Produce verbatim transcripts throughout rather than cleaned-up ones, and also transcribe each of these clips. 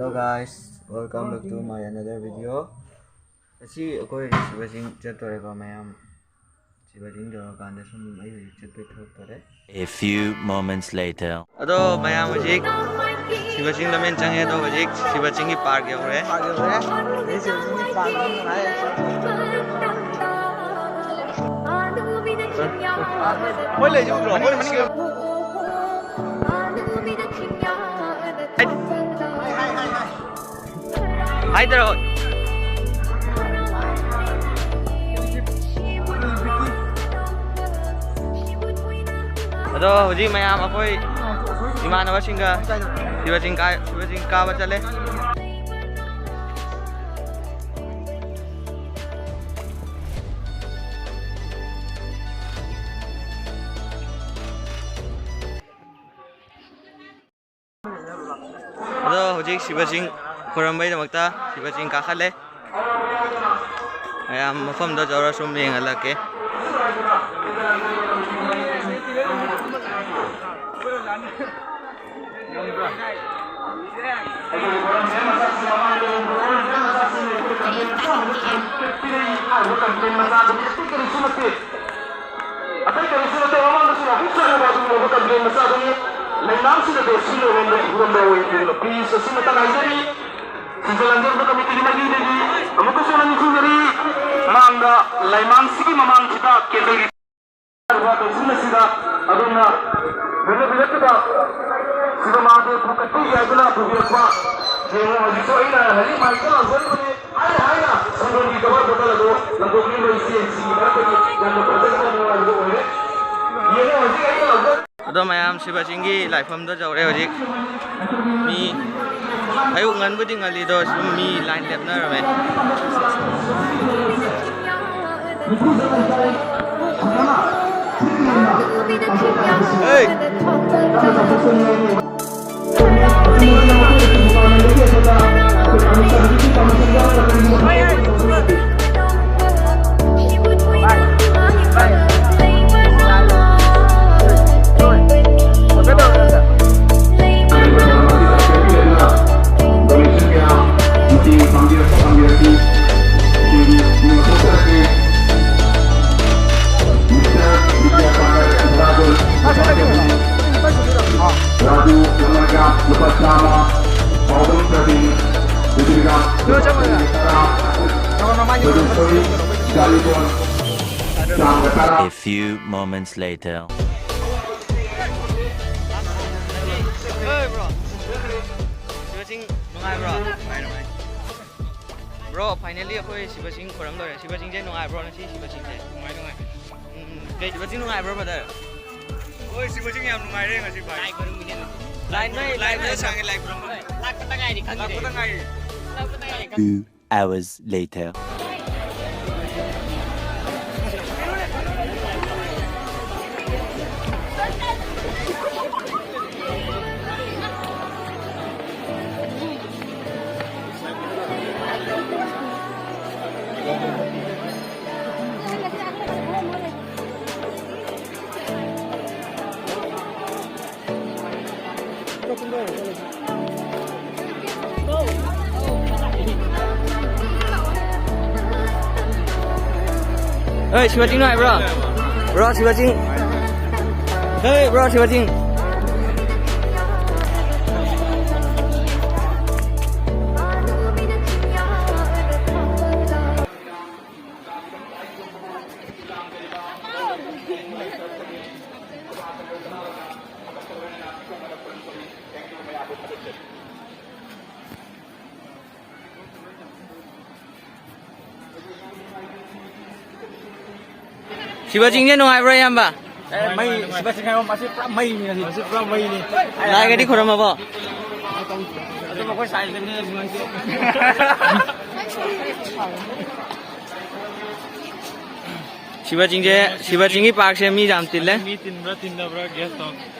Hello guys, welcome back to my another video. ꯉꯁꯤ ꯑꯩꯈꯣꯏ ꯁꯤꯕ ꯆꯤꯡ ꯆꯠꯇꯣꯔꯦꯀꯣ ꯃꯌꯥꯝ꯫ ꯁꯤꯕ ꯆꯤꯡ ꯌꯧꯔꯀꯥꯟꯗ ꯁꯨꯝ ꯑꯩ ꯍꯧꯖꯤꯛ ꯆꯠꯄꯩ ꯊꯣꯛꯇꯣꯔꯦ꯫ A few moments later. ꯑꯗꯣ ꯃꯌꯥꯝ ꯍꯧꯖꯤꯛ ꯁꯤꯕ ꯆꯤꯡ ꯂꯝꯖꯦꯟ ꯆꯪꯉꯦ꯫ ꯑꯗꯣ ꯍꯧꯖꯤꯛ ꯁꯤꯕ ꯆꯤꯡꯒꯤ ꯄꯥꯔꯛ ꯌꯧꯔꯦ꯫ ꯄꯥꯔꯛ ꯌꯧꯔꯦ꯫ ꯍꯧꯖꯤꯛ ꯁꯤꯕ ꯆꯤꯡꯒꯤ ꯄꯥꯔꯛ ꯌꯧꯔꯦ꯫ ꯃꯣꯏ ꯂꯩꯁꯦ ꯎꯗ꯭ꯔꯣ? ꯃꯣꯏ ꯃꯅꯤꯡ ꯍꯥꯏꯗꯔꯣ꯫ ꯑꯗꯣ ꯍꯧꯖꯤꯛ ꯃꯌꯥꯝ ꯑꯩꯈꯣꯏ ꯏꯃꯥꯟꯅꯕꯁꯤꯡꯒ ꯁꯤꯕ ꯆꯤꯡ ꯀꯥ-, ꯁꯤꯕ ꯆꯤꯡ ꯀꯥꯕ ꯆꯠꯂꯦ꯫ ꯑꯗꯣ ꯍꯧꯖꯤꯛ ꯁꯤꯕ ꯆꯤꯡ ꯈꯨꯔꯝꯕꯩꯗꯃꯛꯇ ꯁꯤꯕ ꯆꯤꯡ ꯀꯥꯈꯠꯂꯦ꯫ ꯃꯌꯥꯝ ꯃꯐꯝꯗꯣ ꯆꯧꯔ ꯁꯨꯝ ꯌꯦꯡꯍꯜꯂꯛꯀꯦ꯫ ꯑꯇꯩ ꯀꯔꯤꯁꯨ ꯅꯠꯇꯦ, ꯃꯃꯥꯡꯗꯁꯨ ꯌꯥꯝ ꯆꯠꯂꯦꯕ ꯑꯗꯨꯒꯨꯝꯂꯕ complain ꯃꯆꯥ ꯑꯗꯨꯅꯤ꯫ ꯂꯩꯅꯥꯡꯁꯤꯗ ꯗꯣꯁꯤ ꯂꯣꯏꯔꯣꯝꯗ ꯏꯍꯨꯔꯝꯕ ꯑꯣꯏ ꯑꯗꯨꯅ please ꯑꯁꯤ ꯃꯇꯥꯡ ꯍꯥꯏꯖꯔꯤ꯫ ꯁꯤꯖ ꯂꯥꯟꯖꯦꯟꯕ committeeꯒꯤ ꯃꯥꯏꯀꯩꯗꯒꯤ ꯑꯃꯨꯛꯀꯁꯨ ꯍꯟꯅ ꯅꯤꯡꯁꯤꯡꯖꯔꯤ꯫ ꯃꯃꯥꯡꯗ ꯂꯩꯃꯥꯡꯁꯤꯒꯤ ꯃꯃꯥꯡꯁꯤꯗ candleꯒꯤ ꯗꯣꯁꯤꯅ ꯁꯤꯗ ꯑꯗꯨꯝꯅ ꯂꯣꯏꯅꯕꯤꯔꯛꯈꯤꯕ ꯁꯤꯗ ꯃꯍꯥꯗꯦꯕ ꯄꯨꯈꯠꯄꯤꯒꯦ ꯍꯥꯏꯗꯨꯅ ꯄꯨꯕꯤꯔꯛꯄ꯫ ꯌꯦꯡꯉꯨ ꯍꯧꯖꯤꯛꯁꯨ ꯑꯩꯅ ꯍꯧꯖꯤꯛ ꯃꯥꯏꯛꯇ ꯂꯥꯎꯖꯔꯤꯕꯅꯤ꯫ ꯍꯥꯏꯅ ꯍꯥꯏꯅ ꯁꯪꯒꯣꯝꯒꯤ cover bottle ꯑꯗꯨ ꯂꯪꯊꯣꯛꯄꯤꯔꯤꯕ ꯏꯆꯦꯁꯤꯒꯤ ꯃꯔꯛꯇꯒꯤ ꯌꯥꯝꯅ ꯐꯖꯕ ꯅꯨꯡꯉꯥꯏꯕꯗꯨ ꯑꯣꯏꯔꯦ꯫ ꯌꯦꯡꯉꯣ ꯍꯧꯖꯤꯛ ꯑꯩꯅ ꯂꯥꯎꯖ- ꯑꯗꯣ ꯃꯌꯥꯝ ꯁꯤꯕ ꯆꯤꯡꯒꯤ ꯂꯥꯏꯐꯝꯗ ꯌꯧꯔꯦ ꯍꯧꯖꯤꯛ꯫ ꯃꯤ ꯑꯌꯨꯛ ꯉꯟꯕꯨꯗꯤ ꯉꯜꯂꯤ ꯑꯗꯣ ꯁꯨꯝ ꯃꯤ line ꯂꯦꯞꯅꯔꯝꯃꯦ꯫ Hey! few moments later. Hey, bro. ꯁꯤꯕ ꯆꯤꯡ ꯅꯨꯡꯉꯥꯏꯕ꯭ꯔꯣ? ꯅꯨꯡꯉꯥꯏ, ꯅꯨꯡꯉꯥꯏ꯫ Bro, finally ꯑꯩꯈꯣꯏ ꯁꯤꯕ ꯆꯤꯡ ꯈꯣꯏꯔꯝ ꯂꯣꯏꯔꯦ꯫ ꯁꯤꯕ ꯆꯤꯡꯁꯦ ꯅꯨꯡꯉꯥꯏꯕ꯭ꯔꯣ ꯉꯁꯤ ꯁꯤꯕ ꯆꯤꯡꯁꯦ? ꯅꯨꯡꯉꯥꯏ, ꯅꯨꯡꯉꯥꯏ꯫ ꯎꯝ, ꯀꯩ ꯁꯤꯕ ꯆꯤꯡ ꯅꯨꯡꯉꯥꯏꯕ꯭ꯔꯣ, brother? ꯍꯣꯏ, ꯁꯤꯕ ꯆꯤꯡ ꯌꯥꯝ ꯅꯨꯡꯉꯥꯏꯔꯦ ꯉꯁꯤ, ꯚꯥꯏ꯫ ꯂꯥꯏ ꯈꯨꯔꯨꯝꯃꯤꯅꯦ꯫ ꯂꯥꯏ ꯅꯣꯏ ꯂꯥꯏ ꯂꯥꯏ ꯈꯨꯔꯨꯝ ꯁꯥꯡꯉꯦ, ꯂꯥꯏ ꯈꯨꯔꯨꯝꯕ꯫ ꯂꯥꯛꯄꯗ ꯉꯥꯏꯔꯤ, ꯈꯪꯗ꯭ꯔꯦ꯫ ꯂꯥꯛꯄꯗ ꯉꯥꯏꯔꯤ꯫ ꯂꯥꯛꯄꯗ ꯉꯥꯏꯔꯤ, ꯈꯪꯗ꯭ꯔꯦ꯫ Two hours later. Hey, ꯁꯤꯕ ꯆꯤꯡ ꯅꯨꯡꯉꯥꯏꯕ꯭ꯔꯣ? Bro, ꯁꯤꯕ ꯆꯤꯡ꯫ Hey, bro, ꯁꯤꯕ ꯆꯤꯡ꯫ ꯁꯤꯕ ꯆꯤꯡꯁꯦ ꯅꯨꯡꯉꯥꯏꯕ꯭ꯔꯣ, ꯏꯌꯥꯝꯕ? ꯑꯦ, ꯃꯩ, ꯁꯤꯕ ꯆꯤꯡ ꯍꯥꯏꯕ ꯃꯁꯤ ꯄꯨꯔꯥ ꯃꯩꯅꯤ ꯉꯁꯤ꯫ ꯃꯁꯤ ꯄꯨꯔꯥ ꯃꯩꯅꯤ꯫ ꯂꯥꯏꯒꯗꯤ ꯈꯨꯔꯝꯃꯕꯣ? ꯑꯗꯨꯝ ꯑꯩꯈꯣꯏ ꯁꯥꯏꯗꯅꯦ ꯅꯨꯡꯉꯥꯏꯇꯦ꯫ ꯁꯤꯕ ꯆꯤꯡꯁꯦ, ꯁꯤꯕ ꯆꯤꯡꯒꯤ ꯄꯥꯔꯛꯁꯦ ꯃꯤ ꯌꯥꯝ ꯇꯤꯜꯂꯦ꯫ ꯃꯤ ꯇꯤꯟꯕ꯭ꯔꯥ ꯇꯤꯟꯗꯕ꯭ꯔꯥ guess ꯇꯧ꯫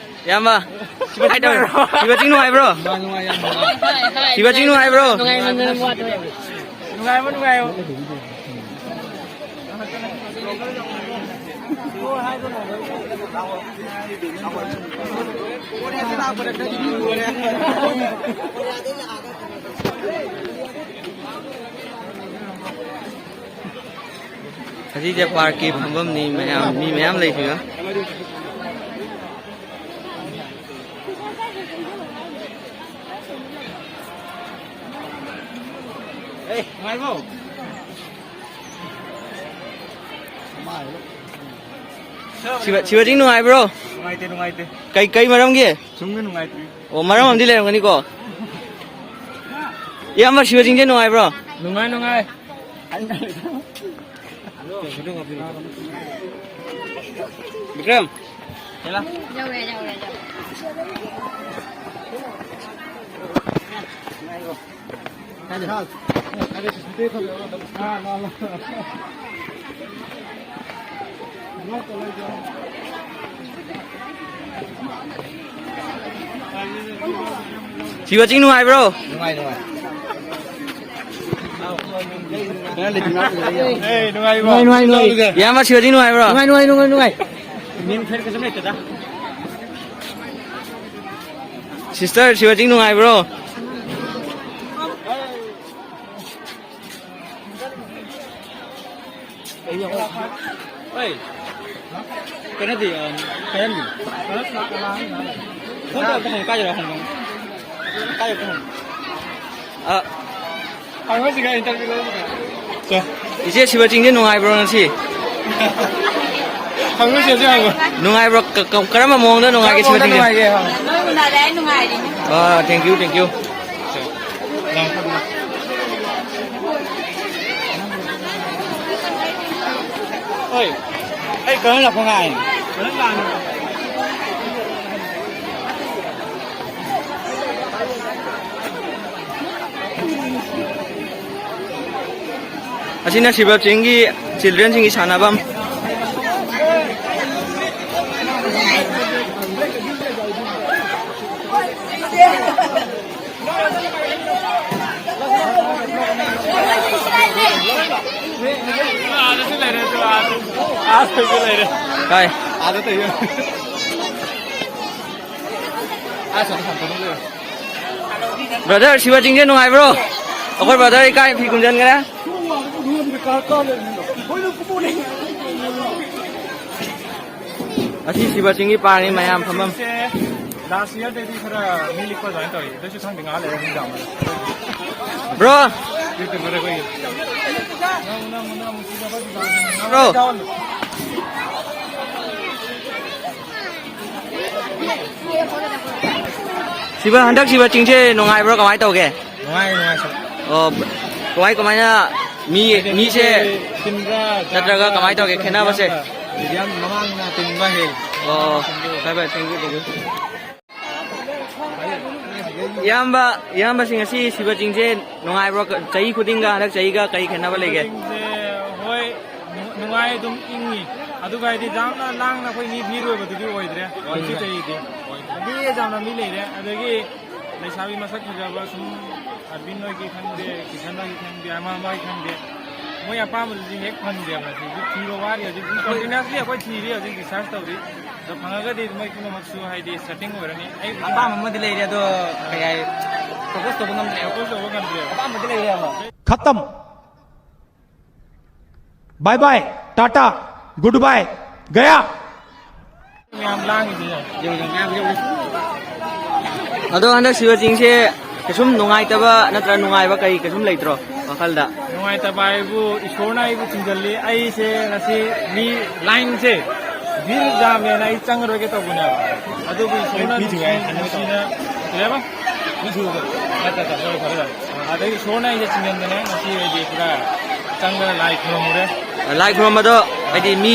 ꯏꯌꯥꯝꯕ, ꯀꯃꯥꯏ ꯇꯧꯔꯤꯅꯣ? ꯁꯤꯕ ꯆꯤꯡ ꯅꯨꯡꯉꯥꯏꯕ꯭ꯔꯣ? ꯅꯨꯡꯉꯥꯏ, ꯅꯨꯡꯉꯥꯏ, ꯌꯥꯝ ꯅꯨꯡꯉꯥꯏ꯫ ꯁꯤꯕ ꯆꯤꯡ ꯅꯨꯡꯉꯥꯏꯕ꯭ꯔꯣ? ꯅꯨꯡꯉꯥꯏꯃꯟꯗꯅ ꯋꯥꯗꯣꯔꯦ꯫ ꯅꯨꯡꯉꯥꯏꯕ, ꯅꯨꯡꯉꯥꯏꯕ꯫ ꯑꯁꯤꯁꯦ ꯄꯥꯔꯛꯀꯤ ꯐꯝꯐꯝꯅꯤ, ꯃꯌꯥꯝ, ꯃꯤ ꯃꯌꯥꯝ ꯂꯩꯁꯤꯒ꯫ ꯑꯦ, ꯅꯨꯡꯉꯥꯏꯔꯤꯕꯣ? ꯁꯤꯕ-, ꯁꯤꯕꯖꯤꯡ ꯅꯨꯡꯉꯥꯏꯕ꯭ꯔꯣ? ꯅꯨꯡꯉꯥꯏꯇꯦ, ꯅꯨꯡꯉꯥꯏꯇꯦ꯫ ꯀꯩ, ꯀꯩ ꯃꯔꯝꯒꯤ? ꯁꯨꯝꯅ ꯅꯨꯡꯉꯥꯏꯇ꯭ꯔꯤ꯫ ꯑꯣ, ꯃꯔꯝ ꯑꯃꯗꯤ ꯂꯩꯔꯝꯒꯅꯤꯀꯣ? ꯏꯌꯥꯝꯕ, ꯁꯤꯕꯖꯤꯡꯁꯦ ꯅꯨꯡꯉꯥꯏꯕ꯭ꯔꯣ? ꯅꯨꯡꯉꯥꯏ, ꯅꯨꯡꯉꯥꯏ꯫ ꯕꯤꯀ꯭ꯔꯝ꯫ ꯌꯧꯔꯦ, ꯌꯧꯔꯦ, ꯌꯧꯔꯦ꯫ ꯁꯤꯕ ꯆꯤꯡ ꯅꯨꯡꯉꯥꯏꯕ꯭ꯔꯣ? ꯅꯨꯡꯉꯥꯏ, ꯅꯨꯡꯉꯥꯏ꯫ ꯑꯦ, ꯅꯨꯡꯉꯥꯏꯔꯤꯕꯣ? ꯅꯨꯡꯉꯥꯏ, ꯅꯨꯡꯉꯥꯏ, ꯅꯨꯡꯉꯥꯏ꯫ ꯏꯌꯥꯝꯕ ꯁꯤꯕ ꯆꯤꯡ ꯅꯨꯡꯉꯥꯏꯕ꯭ꯔꯣ? ꯅꯨꯡꯉꯥꯏ, ꯅꯨꯡꯉꯥꯏ, ꯅꯨꯡꯉꯥꯏ, ꯅꯨꯡꯉꯥꯏ꯫ ꯃꯤꯡ ꯐꯦꯠ ꯀꯩꯁꯨ ꯂꯩꯇꯦꯗ꯫ ꯁꯤꯁꯇꯔ, ꯁꯤꯕ ꯆꯤꯡ ꯅꯨꯡꯉꯥꯏꯕ꯭ꯔꯣ? ꯑꯩ, ꯀꯩꯅꯣꯗꯤ, ꯑ, ꯀꯩꯅꯣꯗꯤ? ꯐꯣꯟ ꯇꯧꯔꯛꯄ ꯍꯪꯉꯨ, ꯀꯥꯏ ꯌꯧꯔ ꯍꯪꯉꯨ? ꯀꯥꯏ ꯌꯧꯔ ꯍꯪꯉꯨ? ꯑ, ꯍꯪꯉꯨꯁꯤꯒ, ꯏꯟꯇꯔꯚ꯭ꯌꯨ ꯂꯧꯔꯒ꯫ ꯁꯦ꯫ ꯏꯆꯦ, ꯁꯤꯕ ꯆꯤꯡꯁꯦ ꯅꯨꯡꯉꯥꯏꯕ꯭ꯔꯣ ꯉꯁꯤ? ꯍꯪꯉꯨꯁꯦ, ꯁꯤ ꯍꯪꯉꯨ꯫ ꯅꯨꯡꯉꯥꯏꯕ꯭ꯔꯣ? ꯀ-, ꯀ-, ꯀꯔꯝꯕ ꯃꯑꯣꯡꯗ ꯅꯨꯡꯉꯥꯏꯒꯦ ꯁꯤꯕ ꯆꯤꯡꯁꯦ? ꯅꯨꯡꯉꯥꯏꯒꯦ ꯍꯪꯉꯨ꯫ ꯅꯣꯏ ꯎꯅꯔꯦ, ꯑꯩ ꯅꯨꯡꯉꯥꯏꯔꯤꯅꯦ꯫ ꯑ, thank you, thank you꯫ ꯍꯣꯏ, ꯑꯩ ꯀꯔꯝ ꯂꯥꯛꯄ ꯉꯥꯏ? ꯑꯁꯤꯅ ꯁꯤꯕ ꯆꯤꯡꯒꯤ ꯆꯤꯜꯗ꯭ꯔꯦꯟꯁꯤꯡꯒꯤ ꯁꯥꯟꯅꯐꯝ꯫ ꯑꯥꯗꯁꯨ ꯂꯩꯔꯦ, ꯑꯗꯨ ꯑꯥꯗ, ꯑꯥꯗꯁꯨ ꯂꯩꯔꯦ꯫ ꯀꯥꯏ? ꯑꯥꯗ ꯇꯩꯌꯣ꯫ ꯑꯥ, ꯁꯣꯝꯗ ꯁꯥꯟꯇꯣꯟ ꯂꯩꯔꯦ꯫ ꯕ꯭ꯔꯗꯔ, ꯁꯤꯕ ꯆꯤꯡꯁꯦ ꯅꯨꯡꯉꯥꯏꯕ꯭ꯔꯣ? ꯑꯩꯈꯣꯏ ꯕ꯭ꯔꯗꯔ ꯏꯀꯥꯏ ꯐꯤ ꯈꯨꯝꯖꯤꯟꯈ꯭ꯔꯦ꯫ ꯑꯁꯤ ꯁꯤꯕ ꯆꯤꯡꯒꯤ ꯄꯥꯔꯅꯤ ꯃꯌꯥꯝ ꯐꯝꯐꯝ꯫ ꯂꯥꯁ ꯏꯌꯥꯔꯗꯩꯗꯤ ꯈꯔ ꯃꯤ ꯂꯤꯛꯄ ꯑꯗꯨꯃꯥꯏꯅ ꯇꯧꯋꯤ꯫ ꯑꯗꯨꯁꯨ ꯈꯪꯗꯦ, ꯉꯥꯏꯍꯥꯛ ꯂꯩꯔꯒ ꯃꯤ ꯌꯥꯝꯕꯗ꯫ ꯕ꯭ꯔꯣ꯫ ꯌꯨꯇ꯭ꯌꯨꯕꯔ ꯑꯩꯈꯣꯏꯒꯤ꯫ ꯕ꯭ꯔꯣ꯫ ꯗꯥꯎꯟ꯫ ꯁꯤꯕ, ꯍꯟꯗꯛ ꯁꯤꯕ ꯆꯤꯡꯁꯦ ꯅꯨꯡꯉꯥꯏꯕ꯭ꯔꯣ, ꯀꯃꯥꯏꯅ ꯇꯧꯒꯦ? ꯅꯨꯡꯉꯥꯏ, ꯅꯨꯡꯉꯥꯏ, ꯁꯨꯝ꯫ ꯑꯣ, ꯀꯃꯥꯏ, ꯀꯃꯥꯏꯅ ꯃꯤ, ꯍꯥꯏꯗꯤ ꯃꯤꯁꯦ ꯃꯤꯁꯦ ꯇꯤꯟꯕ꯭ꯔꯥ, ꯅꯠꯇ꯭ꯔꯒ ꯆꯥꯕ꯭ꯔꯥ, ꯀꯃꯥꯏꯅ ꯇꯧꯒꯦ ꯈꯦꯠꯅꯕꯁꯦ? ꯃꯤꯗꯤꯌꯝ, ꯃꯃꯥꯡꯅ ꯇꯤꯟꯕ ꯍꯦꯜꯂꯤ꯫ ꯑꯣ, ꯐꯔꯦ, ꯐꯔꯦ, thank you, thank you. ꯏꯌꯥꯝꯕ, ꯏꯌꯥꯝꯕꯁꯤꯡ, ꯉꯁꯤ ꯁꯤꯕ ꯆꯤꯡꯁꯦ ꯅꯨꯡꯉꯥꯏꯕ꯭ꯔꯣ? ꯆꯍꯤ ꯈꯨꯗꯤꯡꯒ ꯍꯟꯗꯛ ꯆꯍꯤꯒ ꯀꯔꯤ ꯈꯦꯠꯅꯕ ꯂꯩꯒꯦ? ꯁꯤꯕ ꯆꯤꯡꯁꯦ, ꯍꯣꯏ, ꯅꯨꯡ-, ꯅꯨꯡꯉꯥꯏ, ꯑꯗꯨꯝ ꯏꯪꯉꯤ꯫ ꯑꯗꯨꯒ ꯍꯥꯏꯗꯤ ꯌꯥꯝꯅ ꯂꯥꯡꯅ ꯑꯩꯈꯣꯏ ꯃꯤ ꯚꯤꯔ ꯑꯣꯏꯕꯗꯨꯗꯤ ꯑꯣꯏꯗ꯭ꯔꯦ ꯍꯧꯖꯤꯛꯀꯤ ꯎꯝ꯫ ꯆꯍꯤꯗꯤ꯫ ꯃꯤ ꯌꯥꯝꯅ ꯃꯤ ꯂꯩꯔꯦ꯫ ꯑꯗꯒꯤ ꯂꯩꯁꯥꯕꯤ ꯃꯁꯛ ꯐꯖꯕ ꯁꯨꯝ ꯑꯔꯕꯤꯟ ꯍꯣꯏꯒꯤ ꯈꯪꯗꯦ, ꯀꯤꯁꯟ ꯍꯣꯏꯒꯤ ꯈꯪꯗꯦ, ꯑꯃ ꯑꯃꯒꯤ ꯈꯪꯗꯦ, ꯃꯣꯏ ꯑꯄꯥꯝꯕꯗꯨꯗꯤ ꯍꯦꯛ ꯐꯪꯗꯦꯕ꯫ ꯁꯤꯗꯤ ꯊꯤꯕ ꯋꯥꯔꯤ ꯍꯧꯖꯤꯛ, ꯀꯟꯇꯤꯅ꯭ꯌꯨꯁꯂꯤ ꯑꯩꯈꯣꯏ ꯊꯤꯔꯤ ꯍꯧꯖꯤꯛ, ꯔꯤꯁꯔꯁ ꯇꯧꯔꯤ꯫ ꯑꯗꯣ ꯐꯪꯉꯒꯗꯤ ꯃꯣꯏ ꯄꯨꯝꯅꯃꯛꯁꯨ ꯍꯥꯏꯗꯤ ꯁꯦꯇꯤꯡ ꯑꯣꯏꯔꯅꯤ꯫ ꯑꯩꯕꯨꯗꯤ ꯑꯄꯥꯝꯕ ꯑꯃꯗꯤ ꯂꯩꯔꯦ, ꯑꯗꯣ ꯀꯩ ꯍꯥꯏ, ꯄ꯭ꯔꯣꯄꯣꯁ ꯇꯧꯕ ꯉꯝꯗ꯭ꯔꯦ꯫ ꯄ꯭ꯔꯣꯄꯣꯁ ꯇꯧꯕ ꯉꯝꯗ꯭ꯔꯦꯕ꯫ ꯑꯄꯥꯝꯕꯗꯤ ꯂꯩꯔꯦꯕ꯫ खत्म। Bye bye, tata, good bye, गया। ꯃꯌꯥꯝ ꯂꯥꯡꯉꯤꯁꯦ ꯌꯦꯡꯉꯣ꯫ ꯑꯗꯣ ꯍꯟꯗꯛ ꯁꯤꯕ ꯆꯤꯡꯁꯦ ꯀꯩꯁꯨꯝ ꯅꯨꯡꯉꯥꯏꯇꯕ ꯅꯠꯇ꯭ꯔ ꯅꯨꯡꯉꯥꯏꯕ ꯀꯔꯤ ꯀꯩꯁꯨꯝ ꯂꯩꯇ꯭ꯔꯣ ꯋꯥꯈꯜꯗ? ꯅꯨꯡꯉꯥꯏꯇꯕ ꯍꯥꯏꯕꯨ ꯏꯁꯣꯔꯅ ꯑꯩꯕꯨ ꯊꯤꯡꯖꯤꯜꯂꯤ꯫ ꯑꯩꯁꯦ ꯉꯁꯤ ꯃꯤ ꯂꯥꯏꯟꯁꯦ ꯚꯤꯔ ꯌꯥꯝꯃꯦꯅ ꯑꯩ ꯆꯪꯉꯔꯣꯏꯒꯦ ꯇꯧꯕꯅꯦꯕ꯫ ꯑꯗꯨꯕꯨ ꯏꯁꯣꯔꯅ ꯃꯤ ꯊꯤꯡꯉꯦ, ꯅꯨꯡꯁꯤꯅ, ꯀꯩ ꯍꯥꯏꯕ? ꯃꯤ ꯊꯤꯡꯉꯦ꯫ ꯅꯠꯇꯦ, ꯅꯠꯇꯦ, ꯁꯣꯏꯔꯦ, ꯁꯣꯏꯔꯦ꯫ ꯑꯗꯒꯤ ꯏꯁꯣꯔꯅ ꯑꯩꯁꯦ ꯆꯤꯡꯁꯤꯟꯗꯅ ꯉꯁꯤ ꯑꯩꯗꯤ ꯄꯨꯔꯥ ꯆꯪꯗꯅ ꯂꯥꯏ ꯈꯨꯔꯨꯝꯃꯨꯔꯦ꯫ ꯂꯥꯏ ꯈꯨꯔꯨꯝꯕꯗꯣ ꯍꯥꯏꯗꯤ ꯃꯤ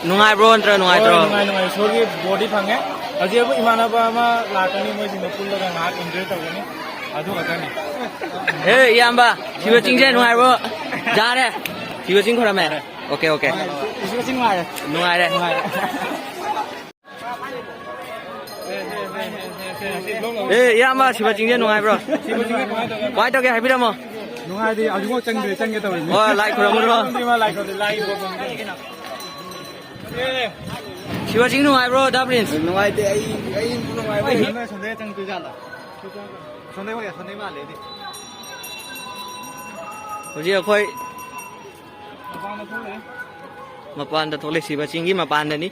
ꯅꯨꯡꯉꯥꯏꯕ꯭ꯔꯣ ꯅꯠꯇ꯭ꯔꯒ ꯍꯣꯏ, ꯅꯨꯡꯉꯥꯏꯇ꯭ꯔꯣ? ꯅꯨꯡꯉꯥꯏ, ꯅꯨꯡꯉꯥꯏ꯫ ꯏꯁꯣꯔꯒꯤ ꯕꯣꯔꯗꯤ ꯐꯪꯉꯦ꯫ ꯍꯧꯖꯤꯛ ꯑꯩꯈꯣꯏ ꯏꯃꯥꯟꯅꯕ ꯑꯃ ꯂꯥꯛꯀꯅꯤ, ꯃꯣꯏꯁꯤꯡꯗꯣ ꯄꯨꯜꯂꯒ ꯉꯥꯏꯍꯥꯛ ꯑꯦꯟꯖꯣꯏ ꯇꯧꯒꯅꯤ꯫ ꯑꯗꯨ ꯈꯛꯇꯅꯤ꯫ ꯑꯦ, ꯏꯌꯥꯝꯕ, ꯁꯤꯕ ꯆꯤꯡꯁꯦ ꯅꯨꯡꯉꯥꯏꯕ꯭ꯔꯣ? ꯌꯥꯔꯦ꯫ ꯁꯤꯕ ꯆꯤꯡ ꯈꯨꯔꯝꯃꯦ꯫ Okay, okay. ꯁꯤꯕ ꯆꯤꯡ ꯅꯨꯡꯉꯥꯏꯔꯦ꯫ ꯅꯨꯡꯉꯥꯏꯔꯦ꯫ ꯅꯨꯡꯉꯥꯏꯔꯦ꯫ ꯑꯦ, ꯏꯌꯥꯝꯕ, ꯁꯤꯕ ꯆꯤꯡꯁꯦ ꯅꯨꯡꯉꯥꯏꯕ꯭ꯔꯣ? ꯁꯤꯕ ꯆꯤꯡꯁꯦ ꯀꯃꯥꯏꯅ ꯇꯧꯒꯦ? ꯀꯃꯥꯏꯅ ꯇꯧꯒꯦ, ꯍꯥꯏꯕꯤꯔꯝꯃꯣ꯫ ꯅꯨꯡꯉꯥꯏꯗꯤ, ꯍꯧꯖꯤꯛꯐꯥꯎ ꯆꯪꯗ꯭ꯔꯤ, ꯆꯪꯒꯦ ꯇꯧꯔꯤꯅꯤ꯫ ꯑꯣ, ꯂꯥꯏ ꯈꯨꯔꯝꯃꯨꯔꯣ? ꯂꯥꯏ ꯈꯨꯔꯝꯗ꯭ꯔꯤ, ꯂꯥꯏ ꯈꯨꯔꯝꯗ꯭ꯔꯤ꯫ ꯁꯤꯕ ꯆꯤꯡ ꯅꯨꯡꯉꯥꯏꯕ꯭ꯔꯣ, ꯗꯥ ꯄ꯭ꯔꯤꯟꯁ? ꯅꯨꯡꯉꯥꯏꯇꯦ, ꯑꯩ, ꯑꯩ ꯅꯨꯡꯉꯥꯏꯕ ꯑꯣꯏꯗꯦ꯫ ꯁꯣꯝꯗꯩ ꯆꯪꯉꯛꯇꯣꯏ ꯖꯥꯠꯂ? ꯁꯣꯝꯗꯩ ꯑꯣꯏ, ꯁꯣꯝꯗꯩ ꯃꯥꯜꯂꯦ ꯑꯩꯗꯤ꯫ ꯍꯧꯖꯤꯛ ꯑꯩꯈꯣꯏ ꯃꯄꯥꯟꯗ ꯊꯣꯛꯂꯛꯑꯦ꯫ ꯃꯄꯥꯟꯗ ꯊꯣꯛꯂꯛꯑꯦ, ꯁꯤꯕ ꯆꯤꯡꯒꯤ ꯃꯄꯥꯟꯗꯅꯤ꯫